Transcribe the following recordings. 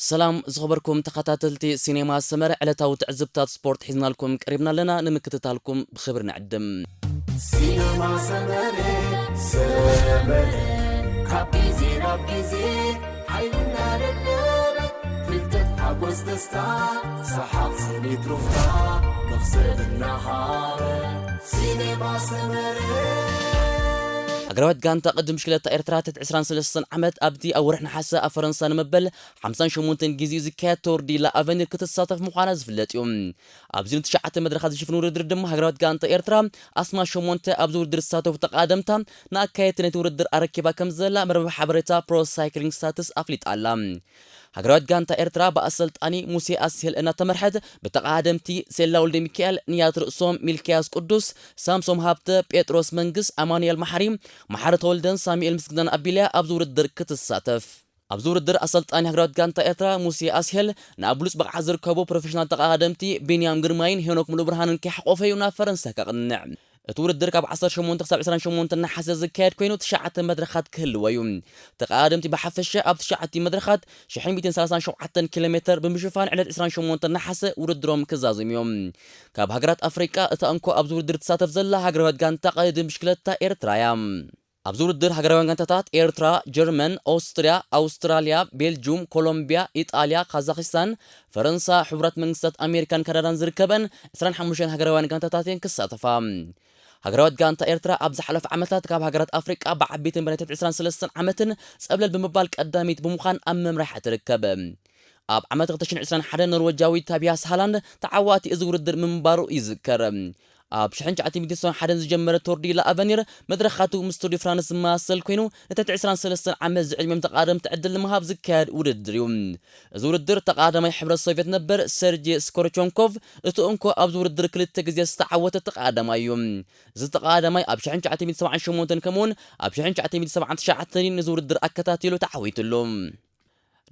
ሰላም ዝኸበርኩም ተኸታተልቲ ሲኔማ ሰመረ፣ ዕለታዊ ትዕዝብታት ስፖርት ሒዝናልኩም ቀሪብና ኣለና። ንምክትታልኩም ብኽብሪ ንዕድም። ሲነማ ሰመረ፣ ሰመረ፣ ካብ ግዜ ናብ ግዜ ሓይልና ለለበ፣ ፍልጠት፣ ሓጎስ፣ ደስታ፣ ሰሓቕ፣ ስኒት፣ ሩፍታ፣ መኽሰብ እናሃበ፣ ሲነማ ሰመረ። ሃገራዊት ጋንታ ቅድም ብሽክለታ ኤርትራ ትሕቲ ዕስራን ሰለስተን ዓመት ኣብቲ ኣብ ወርሒ ነሓሰ ኣብ ፈረንሳ ንመበል ሓምሳን ሸሞንተን ግዜኡ ዝካየድ ቶር ዲ ላ ኣቨኒር ክትሳተፍ ምዃና ዝፍለጥ እዩ። ኣብዚ ንትሽዓተ መድረኻት ዝሽፍን ውድድር ድማ ሃገራዊት ጋንታ ኤርትራ ኣስማት ሸሞንተ ኣብዚ ውድድር ዝሳተፉ ተቓደምታ ንኣካየድቲ ናይቲ ውድድር ኣረኪባ ከም ዘላ መርበብ ሓበሬታ ፕሮ ሳይክሊንግ ስታትስ ኣፍሊጣ ኣላ። ሃገራዊት ጋንታ ኤርትራ ብኣሰልጣኒ ሙሴ ኣስሄል እናተመርሐት ብተቓደምቲ ሴላ ወልደ ሚካኤል፣ ንያት ርእሶም፣ ሚልክያስ ቅዱስ፣ ሳምሶም ሃብተ፣ ጴጥሮስ መንግስ፣ ኣማኑኤል መሓሪ፣ መሓሪ ተወልደን ሳሙኤል ምስግናን ኣቢልያ ኣብዚ ውድድር ክትሳተፍ። ኣብዚ ውድድር ኣሰልጣኒ ሃገራዊት ጋንታ ኤርትራ ሙሴ ኣስሄል ንኣብ ብሉጽ ብቕዓት ዝርከቡ ፕሮፌሽናል ተቓደምቲ ቢንያም ግርማይን ሄኖክ ሙሉብርሃንን ከይሓቆፈ እዩ ናብ ፈረንሳ ከቕንዕ። እቲ ውድድር ካብ ዓሰርተ ሸሞንተ ክሳብ ዕስራን ሸሞንተን ነሓሰ ዝካየድ ኮይኑ ትሽዓተ መድረኻት ክህልዎ እዩ። ተቓደምቲ ብሓፈሻ ኣብ ትሽዓቲ መድረኻት ሽሕን ሚእትን ሰላሳን ሸውዓተን ኪሎ ሜተር ብምሽፋን ዕለት ዕስራን ሸሞንተን ነሓሰ ውድድሮም ክዛዝሙ እዮም። ካብ ሃገራት ኣፍሪቃ እታ እንኮ ኣብዚ ውድድር ትሳተፍ ዘላ ሃገራዊት ጋንታ ቅድም ብሽክለታ ኤርትራ እያ። ኣብዚ ውድድር ሃገራውያን ጋንታታት ኤርትራ፣ ጀርመን፣ ኦስትርያ፣ ኣውስትራልያ፣ ቤልጁም፣ ኮሎምብያ፣ ኢጣልያ፣ ካዛኽስታን፣ ፈረንሳ፣ ሕቡራት መንግስታት ኣሜሪካን ካናዳን ዝርከበን ዕስራን ሓሙሽተን ሃገራውያን ጋንታታት እየን ክሳተፋ። ሃገራዊት ጋንታ ኤርትራ ኣብ ዝሓለፈ ዓመታት ካብ ሃገራት ኣፍሪቃ ብዓበይቲ መበል ናይ ትሕቲ ዕስራን ሰለስተን ዓመትን ጸብለል ብምባል ቀዳሚት ብምዃን ኣብ ምምራሕ ትርከብ። ኣብ ዓመት ክልተ ሽሕን ዕስራን ሓደን ኖርወጃዊ ታቢያስ ሃላንድ ተዓዋቲ እዚ ውድድር ምንባሩ ይዝከር። ኣብ ሽሕን ትሽዓተ ሚእትን ሰብዓን ሓደን ዝጀመረ ቶር ዲ ላ ኣቨኒር መድረኻቱ ምስ ቱር ዲ ፍራንስ ዝመሳሰል ኮይኑ፣ ንትሕቲ ዕስራን ሰለስተን ዓመት ዝዕድሚኦም ተቓደምቲ ዕድል ንምሃብ ዝካየድ ውድድር እዩ። እዚ ውድድር ተቓዳማይ ሕብረት ሶቪየት ነበር ሰርጂ ስኮርቾንኮቭ እቲ እንኮ ኣብዚ ውድድር ክልተ ግዜ ዝተዓወተ ተቓዳማይ እዩ። እዚ ተቓዳማይ ኣብ ሽሕን ትሽዓተ ሚእትን ሰብዓን ሸሞንተን ከምኡውን ኣብ ሽሕን ትሽዓተ ሚእትን ሰብዓን ትሽዓተን እዩ ነዚ ውድድር ኣከታቲሉ ተዓዊትሉ።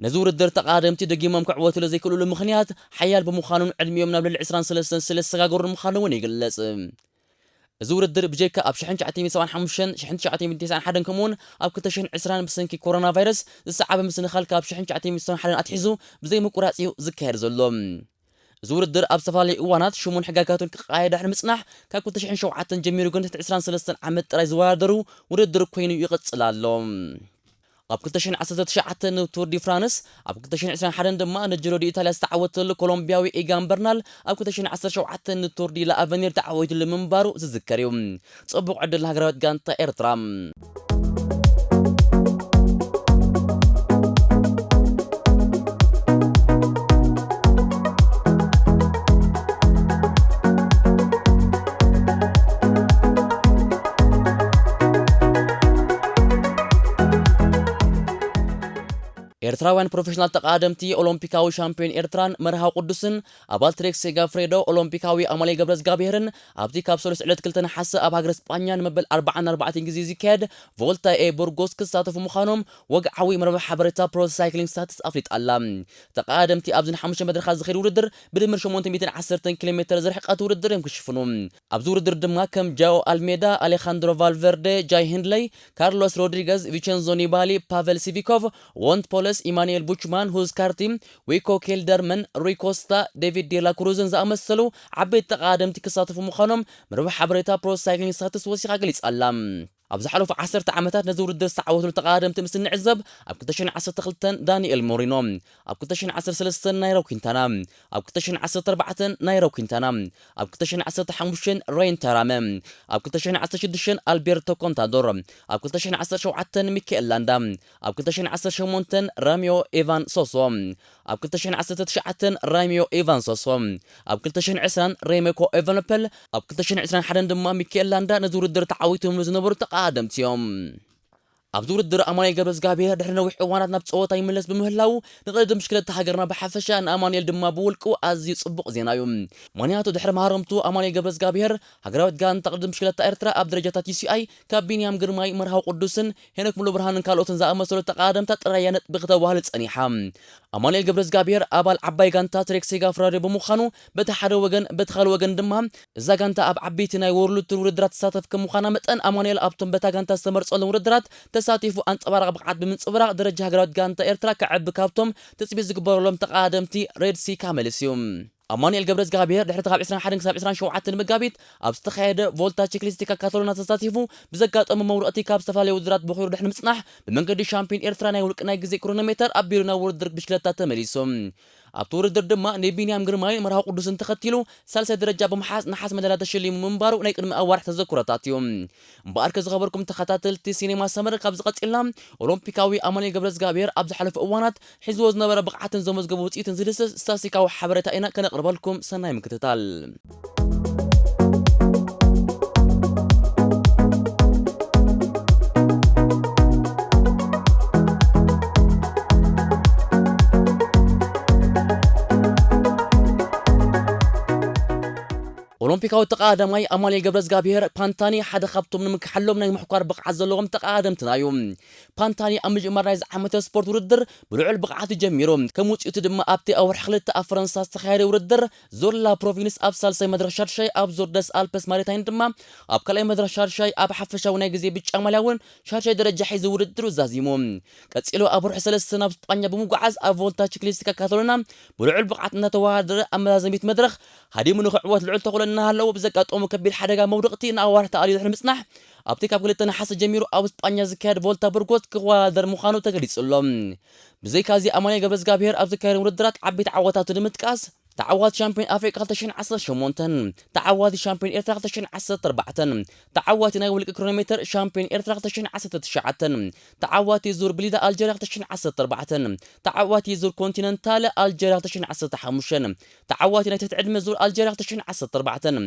ነዚ ውድድር ተቓደምቲ ደጊሞም ክዕወትሉ ዘይክእልሉ ምኽንያት ሓያል ብምዃኑን ዕድሚኦም ናብ ልዕሊ ዕስራን ሰለስተን ስለ ዝተሰጋገሩን ምዃኑ እውን ይግለጽ። እዚ ውድድር ብጀካ ኣብ ሽሕን ትሽዓተ ሚእትን ሰብዓን ሓሙሽተን፣ ሽሕን ትሽዓተ ሚእትን ተስዓን ሓደን ከምኡውን ኣብ ክልተ ሽሕን ዕስራን ብሰንኪ ኮሮና ቫይረስ ዝሰዓበ ምስንኻል ካብ ሽሕን ትሽዓተ ሚእትን ሰብዓን ሓደን ኣትሒዙ ብዘይምቁራጽ እዩ ዝካየድ ዘሎ። እዚ ውድድር ኣብ ዝተፈላለዩ እዋናት ሽሙን ሕጋጋቱን ክቀያየር ድሕሪ ምጽናሕ ካብ ክልተ ሽሕን ሸውዓተን ጀሚሩ ግን ትሕቲ ዕስራን ሰለስተን ዓመት ጥራይ ዝወዳደሩ ውድድር ኮይኑ ይቕጽል ኣሎ። ኣብ ክልተ ሽሕን ዓሰርተ ትሽዓተን ንቱር ዲ ፍራንስ፣ ኣብ ክልተ ሽሕን ዕስራን ሓደን ድማ ንጅሮ ዲ ኢታልያ ዝተዓወተሉ ኮሎምቢያዊ ኢጋን በርናል ኣብ ክልተ ሽሕን ዓሰርተ ሸውዓተን ንቱር ዲ ላ ኣቨኒር ተዓዊትሉ ምንባሩ ዝዝከር እዩ። ጽቡቕ ዕድል ንሃገራዊት ጋንታ ኤርትራ። ኤርትራውያን ፕሮፌሽናል ተቓደምቲ ኦሎምፒካዊ ሻምፒዮን ኤርትራን መርሃዊ ቅዱስን ኣባል ትሬክ ሴጋፍሬዶ ኦሎምፒካዊ ኣማሌ ገብረዝጋብሔርን ኣብቲ ካብ ሰሉስ ዕለት ክልተ ነሓሰ ኣብ ሃገረ ስጳኛ ንመበል ኣርባዓን ኣርባዕተን ግዜ ዝካየድ ቮልታ ኤ ቡርጎስ ክሳተፉ ምዃኖም ወግዓዊ መርበብ ሓበሬታ ፕሮ ሳይክሊንግ ስታትስ ኣፍሊጣ ኣላ። ተቓደምቲ ኣብዚ ንሓሙሽተ መድረኻት ዝኸይድ ውድድር ብድምር ሸሞንተ ሚእትን ዓሰርተን ኪሎ ሜተር ዝርሕቀት ውድድር እዮም ክሽፍኑ። ኣብዚ ውድድር ድማ ከም ጃኦ ኣልሜዳ፣ ኣሌኻንድሮ ቫልቨርደ፣ ጃይ ሂንድለይ፣ ካርሎስ ሮድሪገዝ፣ ቪቸንዞ ኒባሊ፣ ፓቨል ሲቪኮቭ፣ ዎንት ፖለስ፣ ኢማኑኤል ቡችማን፣ ሁዝ ካርቲ፣ ዊኮ ኬልደርመን፣ ሩይ ኮስታ፣ ዴቪድ ዴላ ክሩዝን ዝኣመሰሉ ዓበይቲ ተቓደምቲ ክሳተፉ ምዃኖም መርበብ ሓበሬታ ፕሮ ሳይክሊንግ ስታትስ ወሲኻ ገሊጻ ኣላ። ኣብ ዝሓለፉ ዓሰርተ ዓመታት ነዚ ውድድር ዝተዓወትሉ ተቓደምቲ ምስ እንዕዘብ፣ ኣብ ክልተ ሽሕን ዓሰርተ ክልተን ዳንኤል ሞሪኖ፣ ኣብ ክልተ ሽሕን ዓሰርተ ሰለስተን ናይሮ ኲንታና፣ ኣብ ክልተ ሽሕን ዓሰርተ ኣርባዕተን ናይሮ ኲንታና፣ ኣብ ክልተ ሽሕን ዓሰርተ ሓሙሽተን ሬን ተራመ፣ ኣብ ክልተ ሽሕን ዓሰርተ ሽዱሽተን ኣልቤርቶ ኮንታዶር፣ ኣብ ክልተ ሽሕን ዓሰርተ ሸውዓተን ሚካኤል ላንዳ፣ ኣብ ክልተ ሽሕን ዓሰርተ ሸሞንተን ራሚዮ ኤቫን ሶሶ፣ ኣብ ክልተ ሽሕን ዓሰርተ ትሽዓተን ራሚዮ ኤቫን ሶሶ፣ ኣብ ክልተ ሽሕን ዕስራን ሬሜኮ ኤቨንፐል፣ ኣብ ክልተ ሽሕን ዕስራን ሓደን ድማ ሚካኤል ላንዳ ነዚ ውድድር ተዓዊቶም ዝነበሩ ተቓደምቲ እዮም። ኣብዚ ውድድር ኣማኑኤል ገብረዝጋብሔር ድሕሪ ነዊሕ እዋናት ናብ ጸወታ ይምለስ ብምህላዉ ንቕድድም ብሽክለታ ሃገርና ብሓፈሻ ንኣማኑኤል ድማ ብውልቁ ኣዝዩ ጽቡቕ ዜና እዩ። ምኽንያቱ ድሕሪ መሃረምቱ ኣማኑኤል ገብረዝጋብሔር ሃገራዊት ጋንታ ቅድድም ብሽክለታ ኤርትራ ኣብ ደረጃታት ዩ ሲ ኣይ ካብ ቢንያም ግርማይ፣ መርሃዊ ቅዱስን ሄኖክ ሙሉብርሃንን ካልኦትን ዝኣመሰሉ ተቓደምታ ጥራይ እያ ነጥቢ ክተዋህልል ጸኒሓ። ኣማኑኤል ገብረዝጋብሔር ኣባል ዓባይ ጋንታ ትሬክ ሴጋፍራዶ ብምዃኑ በቲ ሓደ ወገን፣ በቲ ካልእ ወገን ድማ እዛ ጋንታ ኣብ ዓበይቲ ናይ ወርልድ ቱር ውድድራት ትሳተፍ ከም ምዃና መጠን ኣማኑኤል ኣብቶም በታ ጋንታ ዝተመርጸሎም ውድድራት ተሳቲፉ ኣንጸባራቂ ብቕዓት ብምንጽብራቕ ደረጃ ሃገራዊት ጋንታ ኤርትራ ከዕቢ ካብቶም ትጽቢት ዝግበረሎም ተቐዳደምቲ ሬድ ሲ ካመልስ እዩ። ኣማኑኤል ገብረዝጋብሔር ድሕሪ ካብ ዕስራን ሓደን ክሳብ ዕስራን ሸውዓተን መጋቢት ኣብ ዝተኻየደ ቮልታ ቺክሊስቲካ ካታሎና ተሳቲፉ ብዘጋጠሞ መውረቕቲ ካብ ዝተፈላለዩ ውድድራት በኺሩ ድሕሪ ምጽናሕ ብመንገዲ ሻምፒዮን ኤርትራ ናይ ውልቂ ናይ ግዜ ክሮኖሜተር ኣቢሉ ናብ ውድድር ብሽክለታ ተመሊሱ። ኣብቲ ውድድር ድማ ንቢንያም ግርማይን መርሃዊ ቅዱስን ተኸቲሉ ሳልሳይ ደረጃ ብምሓዝ ነሓስ መዳልያ ተሸሊሙ ምንባሩ ናይ ቅድሚ ኣዋርሕ ተዘክሮታት እዩ። እምበኣርከ ዝኸበርኩም ተኸታተልቲ ሲኔማ ሰመር፣ ካብዚ ቀጺልና ኦሎምፒካዊ ኣማኑኤል ገብረዝጋብሔር ኣብ ዝሓለፉ እዋናት ሒዝዎ ዝነበረ ብቕዓትን ዘመዝገቡ ውጽኢትን ዝድህስስ ስታስቲካዊ ሓበሬታ ኢና ከነቕርበልኩም። ሰናይ ምክትታል። ኦሎምፒካዊ ተቐዳዳማይ ኣማኑኤል ገብረዝጋብሔር ፓንታኒ ሓደ ካብቶም ንምክሓሎም ናይ ምሕኳር ብቕዓት ዘለዎም ተቐዳደምትና እዩ። ፓንታኒ ኣብ ምጅማር ናይዚ ዓመተ ስፖርት ውድድር ብልዑል ብቕዓት ጀሚሩ። ከም ውጽኢቱ ድማ ኣብቲ ኣብ ወርሒ ክልተ ኣብ ፈረንሳ ዝተኻየደ ውድድር ዞርላ ፕሮቪንስ ኣብ ሳልሳይ መድረኽ ሻድሻይ፣ ኣብ ዞር ደስ ኣልፕስ ማሪታይን ድማ ኣብ ካልኣይ መድረኽ ሻድሻይ፣ ኣብ ሓፈሻዊ ናይ ግዜ ብጫ ማልያ እውን ሻድሻይ ደረጃ ሒዙ ውድድሩ ዛዚሙ። ቀጺሉ ኣብ ወርሒ ሰለስተ ናብ ስጳኛ ብምጉዓዝ ኣብ ቮልታ ቺክሊስቲካ ካታሎና ብልዑል ብቕዓት እናተወዳደረ ኣብ መዛዘሚት መድረኽ ሃዲሙ ንኽዕወት ልዑል ተኽእሎ እናሃለዎ ብዘጋጠሙ ከቢድ ሓደጋ መውደቕቲ ንኣዋርሕ ተኣልዩ ድሕሪ ምጽናሕ ኣብቲ ካብ ክልተ ነሓሰ ጀሚሩ ኣብ ስጳኛ ዝካየድ ቮልታ ብርጎስ ክወዳደር ምዃኑ ተገሊጹ ኣሎ። ብዘይካዚ ኣማኑኤል ገብረዝጋብሔር ኣብ ዝካየዱ ውድድራት ዓበይቲ ዓወታቱ ንምጥቃስ ተዓዋቲ ሻምፒዮን ኣፍሪቃ ክልተ ሽሕን ዓሰርተ ሸሞንተን፣ ተዓዋቲ ሻምፒዮን ኤርትራ ክልተ ሽሕን ዓሰርተ ኣርባዕተን፣ ተዓዋቲ ናይ ውልቂ ክሮኖሜተር ሻምፒዮን ኤርትራ ክልተ ሽሕን ዓሰርተ ትሽዓተን፣ ተዓዋቲ ዙር ብሊዳ ኣልጀርያ ክልተ ሽሕን ዓሰርተ ኣርባዕተን፣ ተዓዋቲ ዙር ኮንቲነንታል ኣልጀርያ ክልተ ሽሕን ዓሰርተ ሓሙሽተን፣ ተዓዋቲ ናይ ትሕቲ ዕድመ ዙር ኣልጀርያ ክልተ ሽሕን ዓሰርተ ኣርባዕተን፣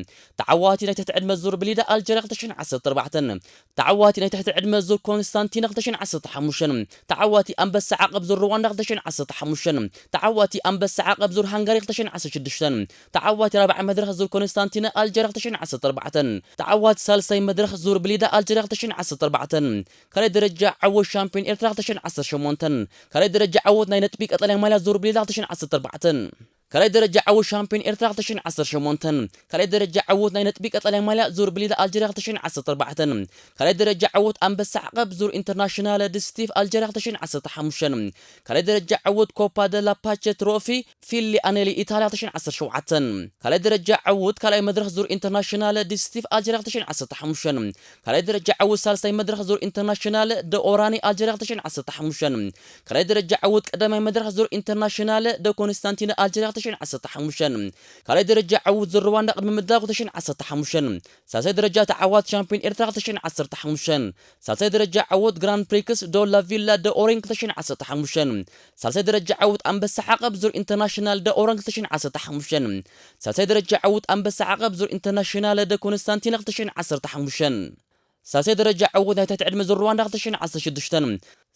ተዓዋቲ ናይ ትሕቲ ዕድመ ዙር ብሊዳ ኣልጀርያ ክልተ ሽሕን ዓሰርተ ኣርባዕተን፣ ተዓዋቲ ናይ ትሕቲ ዕድመ ዙር ኮንስታንቲነ ክልተ ሽሕን ዓሰርተ ሓሙሽተን፣ ተዓዋቲ ኣንበሳ ዓቐብ ዙር ሩዋንዳ ክልተ ሽሕን ዓሰርተ ሓሙሽተን፣ ተዓዋቲ ኣንበሳ ዓቐብ ዙር ሃንጋሪ ክልተ ሽሕን ዓሰርተ ሽዱሽተን፣ ተዓዋቲ ራብዓይ መድረኽ ዙር ኮንስታንቲነ ኣልጀርያ ክልተ ሽሕን ዓሰርተ ኣርባዕተን፣ ተዓዋቲ ሳልሳይ መድረኽ ዙር ብሊዳ ኣልጀርያ ክልተ ሽሕን ዓሰርተ ኣርባዕተን፣ ካልኣይ ደረጃ ዓወት ሻምፒዮን ኤርትራ ክልተ ሽሕን ዓሰርተ ሸሞንተን፣ ካልኣይ ደረጃ ዓወት ናይ ነጥቢ ቀጠልያ ማልያ ዙር ብሊዳ ክልተ ሽሕን ዓሰርተ ኣርባዕተን፣ ካልኣይ ደረጃ ዓወት ሻምፒዮን ኤርትራ ክልተ ሽሕን ዓሰርተ ሸሞንተን፣ ካልኣይ ደረጃ ዓወት ናይ ነጥቢ ቀጠልያ ማልያ ዙር ብሊዳ ኣልጀርያ ክልተ ሽሕን ዓሰርተ ኣርባዕተን፣ ካልኣይ ደረጃ ዓወት ኣንበሳ ዓቐብ ዙር ኢንተርናሽናል ድስቲፍ ኣልጀርያ ክልተ ሽሕን ዓሰርተ ሓሙሽተን፣ ካልኣይ ደረጃ ዓወት ኮፓ ደላ ፓቸ ትሮፊ ፊሊ ኣኔሊ ኢታልያ ክልተ ሽሕን ዓሰርተ ሸውዓተን፣ ካልኣይ ደረጃ ዓወት ካልኣይ መድረኽ ዙር ኢንተርናሽናል ድስቲፍ ኣልጀርያ ክልተ ሽሕን ዓሰርተ ሓሙሽተን፣ ካልኣይ ደረጃ ዓወት ሳልሳይ መድረኽ ዙር ኢንተርናሽናል ደ ኦራኒ ኣልጀርያ ክልተ ሽሕን ዓሰርተ ሓሙሽተን፣ ካልኣይ ደረጃ ዓወት ቀዳማይ መድረኽ ዙር ኢንተርናሽናል ደ ኮንስታንቲነ ኣልጀርያ ክልተ ሽሕን ዓሰርተ ሓሙሽተን፣ ካልኣይ ደረጃ ዓወት ዙር ሩዋንዳ ቅድሚ ምድላው ክልተ ሽሕን ዓሰርተ ሓሙሽተን፣ ሳልሳይ ደረጃ ተዓዋት ሻምፒዮን ኤርትራ ክልተ ሽሕን ዓሰርተ ሓሙሽተን፣ ሳልሳይ ደረጃ ዓወት ግራንድ ፕሪክስ ዶ ላ ቪላ ደ ኦሬን ክልተ ሽሕን ዓሰርተ ሓሙሽተን፣ ሳልሳይ ደረጃ ዓወት ኣንበሳ ዓቐብ ዙር ኢንተርናሽናል ደ ኦሬን ክልተ ሽሕን ዓሰርተ ሓሙሽተን፣ ሳልሳይ ደረጃ ዓወት ኣንበሳ ዓቐብ ዙር ኢንተርናሽናል ደ ኮንስታንቲነ ክልተ ሽሕን ዓሰርተ ሓሙሽተን፣ ሳልሳይ ደረጃ ዓወት ናይ ትሕቲ ዕድመ ዙር ሩዋንዳ ክልተ ሽሕን ዓሰርተ ሽዱሽተን፣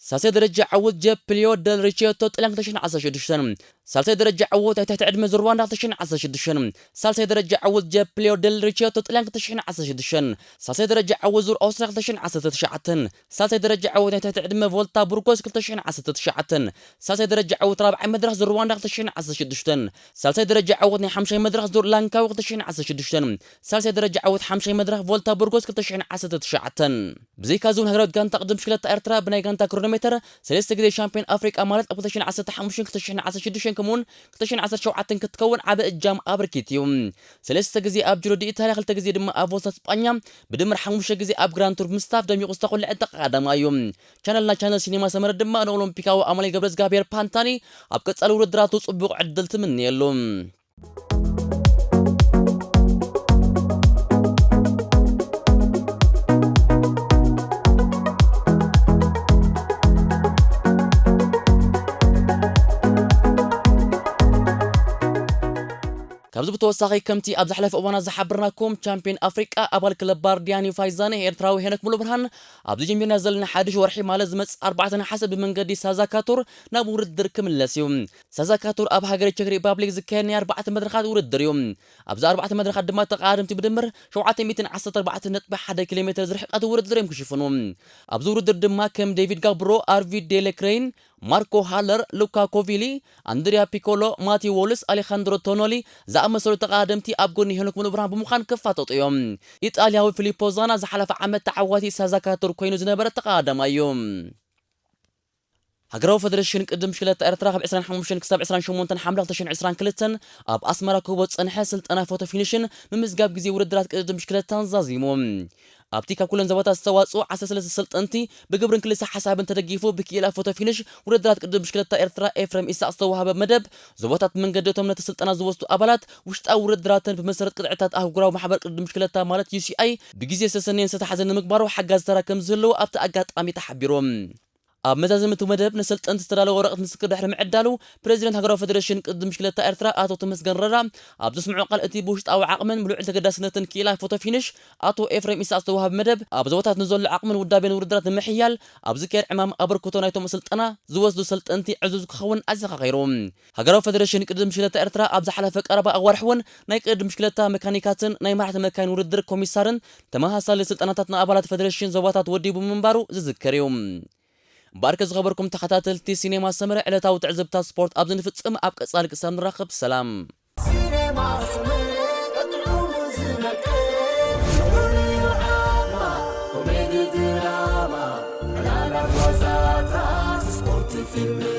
ሳልሳይ ደረጃ ዓወት ጀፕልዮ ደል ሪቼቶ ጥልያን ክልተ ሽሕን ዓሰርተ ሽዱሽተን፣ ሳልሳይ ደረጃ ዓወት ናይ ትሕቲ ዕድመ ዙር ሩዋንዳ ክልተ ሽሕን ዓሰርተ ሽዱሽተን፣ ሳልሳይ ደረጃ ዓወት ጀፕልዮ ደል ሪቼቶ ጥልያን ክልተ ሽሕን ዓሰርተ ሽዱሽተን፣ ሳልሳይ ደረጃ ዓወት ዙር ኣውስትርያ ክልተ ሽሕን ዓሰርተ ትሽዓተን፣ ሳልሳይ ደረጃ ዓወት ናይ ትሕቲ ዕድመ ቮልታ ቡርጎስ ክልተ ሽሕን ዓሰርተ ትሽዓተን፣ ሳልሳይ ደረጃ ዓወት ራብዓይ መድረኽ ዙር ሩዋንዳ ክልተ ሽሕን ዓሰርተ ሽዱሽተን፣ ሳልሳይ ደረጃ ዓወት ናይ ሓምሻይ መድረኽ ዙር ላንካዊ ክልተ ሽሕን ዓሰርተ ሽዱሽተን፣ ሳልሳይ ደረጃ ዓወት ሓምሻይ መድረኽ ቮልታ ቡርጎስ ክልተ ሽሕን ዓሰርተ ትሽዓተን። ብዘይካዚ እውን ሃገራዊት ጋንታ ቅድድም ብሽክለታ ኤርትራ ብናይ ጋንታ ክሮኖሜተር ሰለስተ ግዜ ሻምፒዮን ኣፍሪቃ ማለት ኣብ ክልተ ሽሕን ዓሰርተ ሓሙሽተን፣ ክልተ ሽሕን ዓሰርተ ሽዱሽተን ከምኡውን ክልተ ሽሕን ዓሰርተ ሸውዓተን ክትከውን ዓቢ እጃም ኣበርኪት እዩ። ሰለስተ ግዜ ኣብ ጂሮ ዲ ኢታልያ፣ ክልተ ግዜ ድማ ኣብ ቮልታ ስጳኛ፣ ብድምር ሓሙሽተ ግዜ ኣብ ግራንድ ቱር ብምስታፍ ደሚቑ ዝተቖልዐ ተቐዳዳማይ እዩ። ቻነልና ቻነል ሲኔማ ሰመረ ድማ ንኦሎምፒካዊ ኣማኑኤል ገብረዝጋብሔር ፓንታኒ ኣብ ቀጻሊ ውድድራቱ ጽቡቕ ዕድል ትምንየሉ። ካብዚ ብተወሳኺ ከምቲ ኣብ ዝሓለፈ እዋናት ዝሓበርናኩም ቻምፒዮን ኣፍሪቃ ኣባል ክለብ ባርዲያ ኒው ፋይዛነ ኤርትራዊ ሄኖክ ሙሉብርሃን ኣብዚ ጀሚርና ዘለና ሓድሽ ወርሒ ማለት ዝመጽእ ኣርባዕተ ነሓሰ ብመንገዲ ሳዛካቱር ናብ ውድድር ክምለስ እዩ። ሳዛካቱር ኣብ ሃገረ ቸክ ሪፓብሊክ ዝካየድ ናይ ኣርባዕተ መድረኻት ውድድር እዩ። ኣብዚ ኣርባዕተ መድረኻት ድማ ተቐዳደምቲ ብድምር ሸውዓተ ሚእትን ዓሰርተ ኣርባዕተ ነጥቢ ሓደ ኪሎ ሜትር ዝርሕቀት ውድድር እዮም ክሽፍኑ። ኣብዚ ውድድር ድማ ከም ዴቪድ ጋብሮ፣ ኣርቪድ ዴሌክሬን፣ ማርኮ ሃለር፣ ሉካ ኮቪሊ፣ ኣንድሪያ ፒኮሎ፣ ማቲ ዎልስ፣ ኣሌኻንድሮ ቶኖሊ ዝኣመሰሉ ተቐዳደምቲ ኣብ ጎኒ ሄኖክ ሙሉብርሃን ብምዃን ክፋጠጡ እዮም። ኢጣልያዊ ፊሊፖ ዛና ዝሓለፈ ዓመት ተዓዋቲ ሳዛካ ቱር ኮይኑ ዝነበረ ተቐዳዳማይ እዩ። ሃገራዊ ፈደረሽን ቅድም ብሽክለታ ኤርትራ ካብ ዕስራን ሓሙሽተን ክሳብ ዕስራን ሸሞንተን ሓምለ ክልተ ሽሕን ዕስራን ክልተን ኣብ ኣስመራ ክህቦ ዝጸንሐ ስልጠና ፎቶ ፊኒሽን ምምዝጋብ ግዜ ውድድራት ቅድም ብሽክለታን ዛዚሙ። ኣብቲ ካብ ኩለን ዞባታት ዝተዋጽኡ ዓሰርተ ሰለስተ ሰልጠንቲ ብግብርን ክልሰ ሓሳብን ተደጊፉ ብክኢላ ፎቶ ፊኒሽ ውድድራት ቅድም ብሽክለታ ኤርትራ ኤፍሬም ኢሳቕ ዝተዋሃበ መደብ፣ ዞባታት መንገዲ እቶም ነቲ ስልጠና ዝወስዱ ኣባላት ውሽጣዊ ውድድራትን ብመሰረት ቅጥዕታት ኣህጉራዊ ማሕበር ቅድም ብሽክለታ ማለት ዩ ሲ ኣይ ብግዜ ዝተሰነየን ዝተታሕዘን ንምግባሩ ሓጋዚ ተራ ከም ዝህልዎ ኣብቲ ኣጋጣሚ ተሓቢሩ። ኣብ መዛዘሚ እቲ መደብ ንሰልጠንቲ ዝተዳለወ ወረቐት ምስክር ድሕሪ ምዕዳሉ፣ ፕሬዚደንት ሃገራዊ ፈደረሽን ቅድም ብሽክለታ ኤርትራ ኣቶ ተመስገን ረዳ ኣብ ዘስምዖ ቃል፣ እቲ ብውሽጣዊ ዓቕምን ብልዑል ተገዳስነትን ክኢላ ፎቶ ፊኒሽ ኣቶ ኤፍሬም ኢሳቕ ዝተዋሃበ መደብ፣ ኣብ ዞባታት ንዘሎ ዓቕምን ውዳቤን ውድድራት ንምሕያል ኣብ ዝካየድ ዕማም ኣበርክቶ ናይቶም ስልጠና ዝወስዱ ሰልጠንቲ ዕዙዝ ክኸውን ኣዘኻኺሩ። ሃገራዊ ፈደረሽን ቅድም ብሽክለታ ኤርትራ ኣብ ዝሓለፈ ቀረባ ኣዋርሕ እውን ናይ ቅድም ብሽክለታ መካኒካትን ናይ መራሕቲ መካይን ውድድር ኮሚሳርን ተመሳሳሊ ስልጠናታት ንኣባላት ፈደረሽን ዞባታት ወዲቡ ምንባሩ ዝዝከር እዩ። እምበኣርከ ዝኸበርኩም ተኸታተልቲ ሲኔማ ሰመረ፣ ዕለታዊ ትዕዝብታት ስፖርት ኣብዚ ንፍጽም። ኣብ ቀጻሊ ክሳብ ንራኸብ ሰላም። ሲኔማ ሰመረ፣ ቀጥዑ ዝነቀ። ኮሜዲ ድራማ፣ ዕላላት ዋዛታት፣ ስፖርት ፊልም